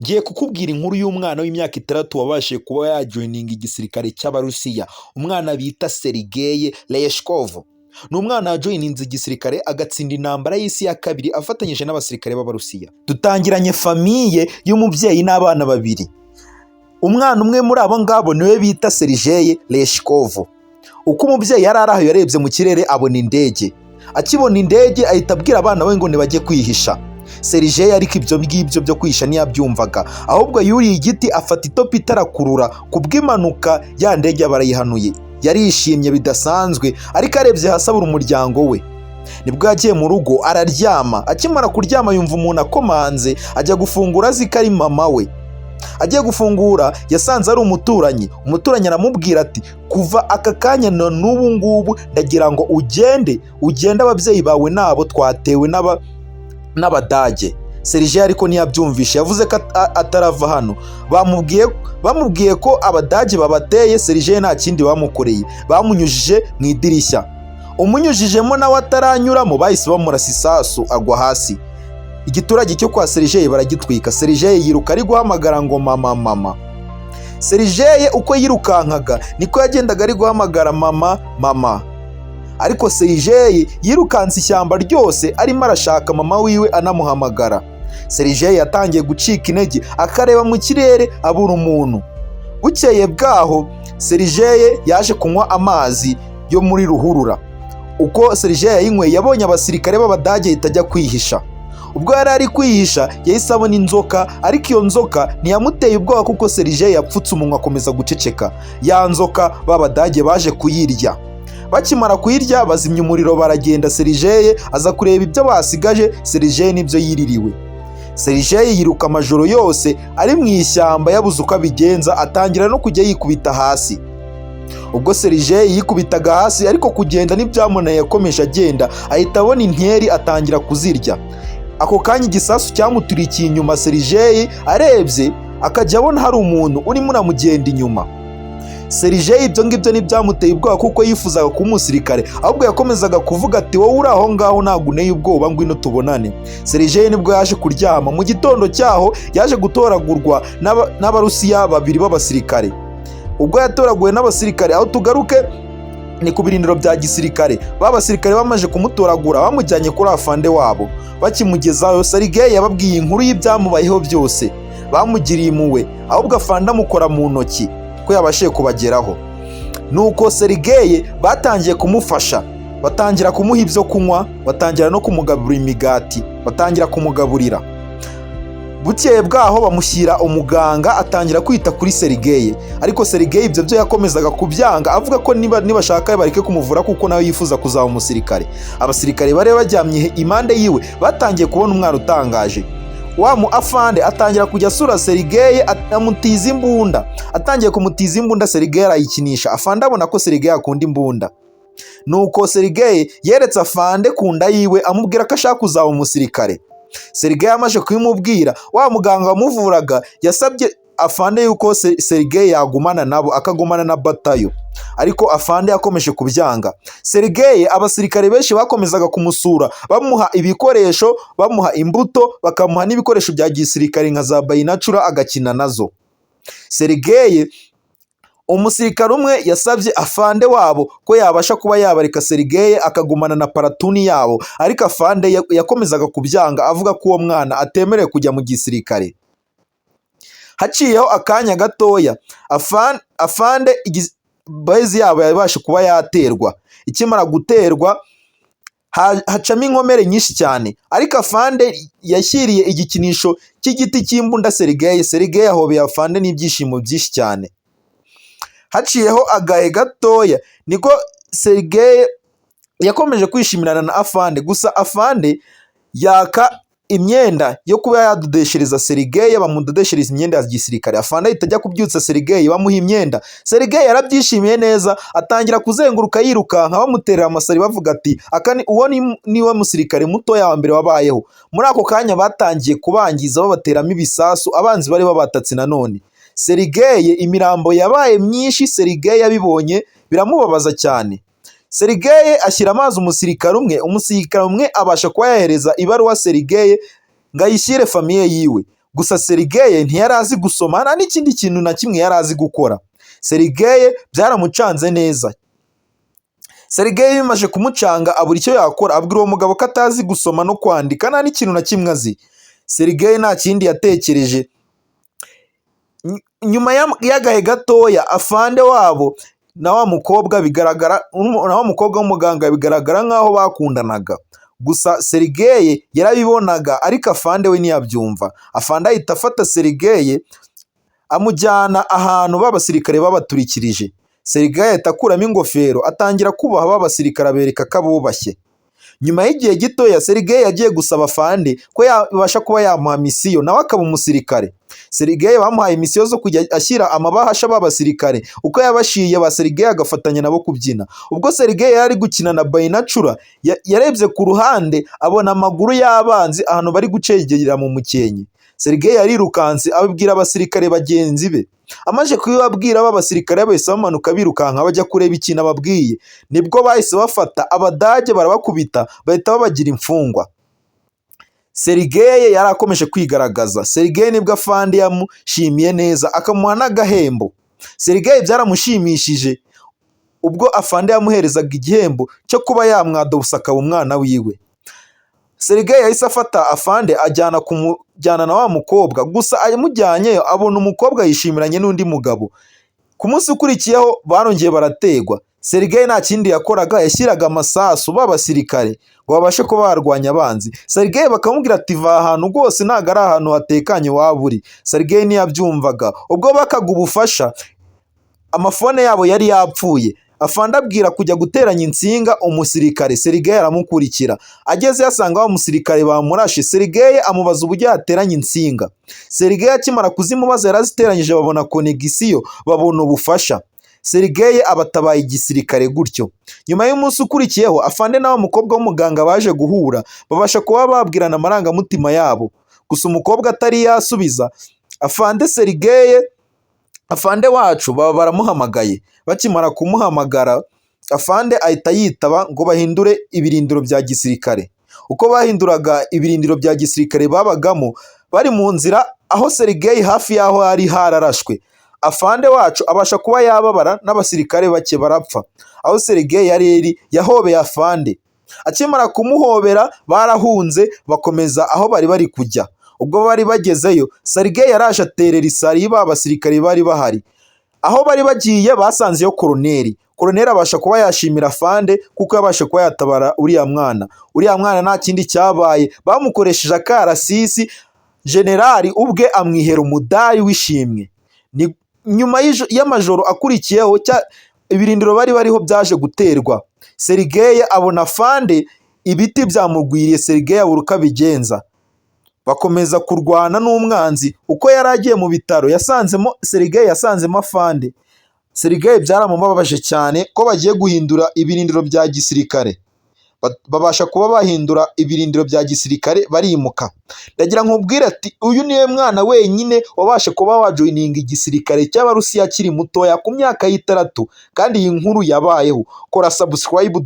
Ngiye kukubwira inkuru y'umwana w'imyaka 6 wabashije kuba yajoininga igisirikare cy'Abarusiya, umwana bita Sergei Reshkov. Ni umwana wajoininze igisirikare agatsinda intambara y'isi ya kabiri afatanyije n'abasirikare b'Abarusiya. Dutangiranye famille y'umubyeyi n'abana babiri. Umwana umwe muri abo ngabo niwe bita Sergei Reshkov. Uko umubyeyi yari ari aho, yarebye mu kirere abona indege. Akibona indege ahita abwira abana be ngo ntibajye kwihisha. Sergei ariko ibyo ngibyo byo kwihisha ntiyabyumvaga, ahubwo yuriye igiti afata itopi itarakurura. Ku bw'impanuka ya ndege barayihanuye. Yarishimye bidasanzwe, ariko arebye hasi abura umuryango we. Nibwo yagiye mu rugo araryama. Akimara kuryama yumva umuntu akomanze, ajya gufungura azi ko ari mama we. Agiye gufungura yasanze ari umuturanyi. Umuturanyi aramubwira ati: "Kuva aka kanya na n'ubu ngubu ndagira ngo ugende, ugende, ababyeyi bawe nabo twatewe n'Abadage." Sergei ariko ntiyabyumvishe, yavuze ko atarava hano. Bamubwiye ko Abadage babateye. Sergei nta kindi bamukoreye, bamunyujije mu idirishya. Umunyujijemo nawe ataranyuramo bahise bamurasa isasu agwa hasi. Igiturage cyo kwa Sergei baragitwika. Sergei yiruka ari guhamagara ngo: "Mama, mama." Sergei uko yirukankaga niko yagendaga ari guhamagara: "Mama, mama." Ariko Sergei yirukanse ishyamba ryose arimo arashaka mama wiwe anamuhamagara. Sergei yatangiye gucika intege, akareba mu kirere abura umuntu. Bukeye bwaho Sergei yaje kunywa amazi yo muri ruhurura. Uko Sergei yayinyweye yabonye abasirikare b'Abadage, ahita ajya kwihisha. Ubwo yari ari kwihisha yahise abona inzoka, ariko iyo nzoka ntiyamuteye ubwoba kuko Sergei yapfutse umunwa akomeza guceceka. Ya nzoka b'Abadage baje kuyirya. Bakimara kuyirya bazimya umuriro baragenda. Sergei aza kureba ibyo basigaje. Sergei nibyo yiririwe. Sergei yiruka amajoro yose ari mu ishyamba, yabuze uko abigenza, atangira no kujya yikubita hasi. Ubwo Sergei yikubitaga hasi ariko kugenda ntibyamunaniye, yakomeje agenda, ahita abona inkeri atangira kuzirya. Ako kanya igisasu cyamuturikiye inyuma. Sergei arebye akajya abona hari umuntu urimo uramugenda inyuma. Sergei ibyo ngibyo ntibyamuteye ubwoba kuko yifuzaga kuba umusirikare, ahubwo yakomezaga kuvuga ati: "Wowe uri aho ngaho ntabwo unteye ubwoba, ngwino tubonane." Sergei nibwo yaje kuryama. Mu gitondo cyaho yaje gutoragurwa n'Abarusiya babiri b'abasirikare. Ubwo yatoraguwe n'abasirikare, aho tugaruke ni ku birindiro bya gisirikare. Ba basirikare bamaze kumutoragura bamujyanye kuri afande wabo. Bakimugezayo Sergei yababwiye inkuru y'ibyamubayeho byose. Bamugiriye impuhwe, ahubwo afande amukora mu ntoki ko yabashije kubageraho. Nuko Sergei batangiye kumufasha, batangira kumuha ibyo kunywa, batangira no kumugaburira imigati, batangira kumugaburira. Bukeye bwaho bamushyira umuganga, atangira kwita kuri Sergei. Ariko Sergei ibyo byo yakomezaga kubyanga, avuga ko niba nibashaka bareke kumuvura kuko nawe yifuza kuzaba umusirikare. Abasirikare bari baryamye impande yiwe batangiye kubona umwana utangaje. Wa mu afande atangira kujya asura Sergei, amutiza imbunda. Atangiye kumutiza imbunda, Sergei arayikinisha. Afande abona ko Sergei akunda imbunda. Nuko Sergei yeretse afande ku nda yiwe, amubwira ko ashaka kuzaba umusirikare. Sergei amaze kubimubwira, wa muganga wamuvuraga yasabye afande yuko Sergei yagumana nabo, akagumana na batayo, ariko afande yakomeje kubyanga. Sergei abasirikare benshi bakomezaga kumusura, bamuha ibikoresho, bamuha imbuto, bakamuha n'ibikoresho bya gisirikare nka za binocular agakina nazo. Sergei, umusirikare umwe yasabye afande wabo ko yabasha kuba yabareka Sergei akagumana na platoon yabo, ariko afande yakomezaga kubyanga, avuga ko uwo mwana atemerewe kujya mu gisirikare. Haciyeho akanya gatoya afande base yabo yabasha kuba yaterwa. Ikimara guterwa hacamo inkomere nyinshi cyane, ariko afande yashyiriye igikinisho cy'igiti cy'imbunda Sergei. Sergei ahobeye afande n'ibyishimo byinshi cyane. Haciyeho agahe gatoya niko Sergei yakomeje kwishimirana na afande. Gusa afande yaka imyenda yo kuba yadodeshereza Sergei, bamudodeshereza imyenda ya gisirikare. Afande ahita ajya kubyutsa Sergei, bamuha imyenda. Sergei yarabyishimiye neza, atangira kuzenguruka yirukanka, bamuterera amasari, bavuga ati: "Aka ni uwo niwe musirikare mutoya wa mbere wabayeho." Muri ako kanya batangiye kubangiza, babateramo ibisasu. Abanzi bari babatatse nanone. Sergei imirambo yabaye myinshi. Sergei yabibonye biramubabaza cyane. Sergei ashyira amazi umusirikare umwe. Umusirikare umwe abasha kuba yahereza ibaruwa Sergei ngo ayishyire famille yiwe. Gusa Sergei ntiyari azi gusoma, nta n'ikindi kintu na kimwe yari azi gukora. Sergei byaramucanze neza. Sergei bimaze kumucanga, abura icyo yakora, abwira uwo mugabo ko atazi gusoma no kwandika, nta n'ikintu na kimwe azi. Sergei nta kindi yatekereje. Nyuma y'agahe gatoya, afande wabo na wa mukobwa bigaragara, na wa mukobwa w'umuganga, bigaragara nk'aho bakundanaga. Gusa Sergei yarabibonaga, ariko afande we ntiyabyumva. Afande ahita afata Sergei, amujyana ahantu ba basirikare babaturikirije. Sergei ahita akuramo ingofero, atangira kubaha ba basirikare, abereka ko abubashye. Nyuma y'igihe gitoya, Sergei yagiye gusaba afande ko yabasha kuba yamuha mission, nawe akaba umusirikare. Sergei bamuhaye mission zo kujya ashyira amabahasha ba basirikare. Uko yabashiye ba Sergei agafatanya nabo kubyina. Ubwo Sergei yari ari gukina na binocular, yarebye ku ruhande, abona amaguru y'abanzi ahantu bari gucengera mu mukenke. Sergei yarirukanse, abibwira abasirikare bagenzi be. Amaze kubibabwira, ba basirikare bahise bamanuka birukanka, bajya kureba ikintu ababwiye. Nibwo bahise bafata Abadage, barabakubita, bahita babagira imfungwa. Sergei yari akomeje kwigaragaza. Sergei nibwo afande yamushimiye neza, akamuha n'agahembo. Sergei byaramushimishije ubwo afande yamuherezaga igihembo cyo kuba yamwadopta, akaba umwana wiwe. Sergei yahise afata afande, ajyana kumujyana na wa mukobwa. Gusa amujyanyeyo, abona umukobwa yishimiranye n'undi mugabo. Ku munsi ukurikiyeho barongeye barategwa. Sergei nta kindi yakoraga, yashyiraga amasasu ba basirikare ngo babashe kuba barwanya abanzi. Sergei bakamubwira ati: "Va ahantu rwose, ntabwo ari ahantu hatekanye waba uri." Sergei ntiyabyumvaga. Ubwo bakaga ubufasha, amafone yabo yari yapfuye. Afande abwira kujya guteranya insinga umusirikare. Sergei aramukurikira, ageze asanga wa musirikare bamurashe. Sergei amubaza uburyo yateranya insinga. Sergei akimara kuzimubaza, yaraziteranyije, babona connexion, babona ubufasha. Sergei abatabaye igisirikare gutyo. Nyuma y'umunsi ukurikiyeho, afande na wa mukobwa w'umuganga baje guhura, babasha kuba babwirana amarangamutima yabo. Gusa umukobwa atari yasubiza afande Sergei, afande wacu baba baramuhamagaye. Bakimara kumuhamagara, afande ahita yitaba ngo bahindure ibirindiro bya gisirikare. Uko bahinduraga ibirindiro bya gisirikare babagamo, bari mu nzira aho Sergei hafi y'aho hari hararashwe, afande wacu abasha kuba yababara, n'abasirikare bake barapfa. Aho Sergei yari eri, yahobeye afande. Akimara kumuhobera, barahunze, bakomeza aho bari bari kujya. Ubwo bari bagezeyo, Sergei yaraje aterera isari ba basirikare bari bahari. Aho bari bagiye, basanzeyo koroneri. Koroneri abasha kuba yashimira afande kuko yabasha kuba yatabara uriya mwana. Uriya mwana nta kindi cyabaye, bamukoresheje akarasisi, generali ubwe amwihera umudari w'ishimwe. Ni nyuma y'amajoro akurikiyeho, ibirindiro bari bariho byaje guterwa. Sergei abona afande, ibiti byamugwiriye. Sergei abura uko abigenza, bakomeza kurwana n'umwanzi. Uko yari agiye mu bitaro, yasanzemo Sergei, yasanzemo afande. Sergei byaramubabaje cyane ko bagiye guhindura ibirindiro bya gisirikare. Babasha kuba bahindura ibirindiro bya gisirikare, barimuka. Ndagira nkubwire ati uyu niwe mwana wenyine wabasha kuba wajoininga igisirikare cy'Abarusiya akiri mutoya ku myaka y'6, kandi iyi nkuru yabayeho. Kora subscribe.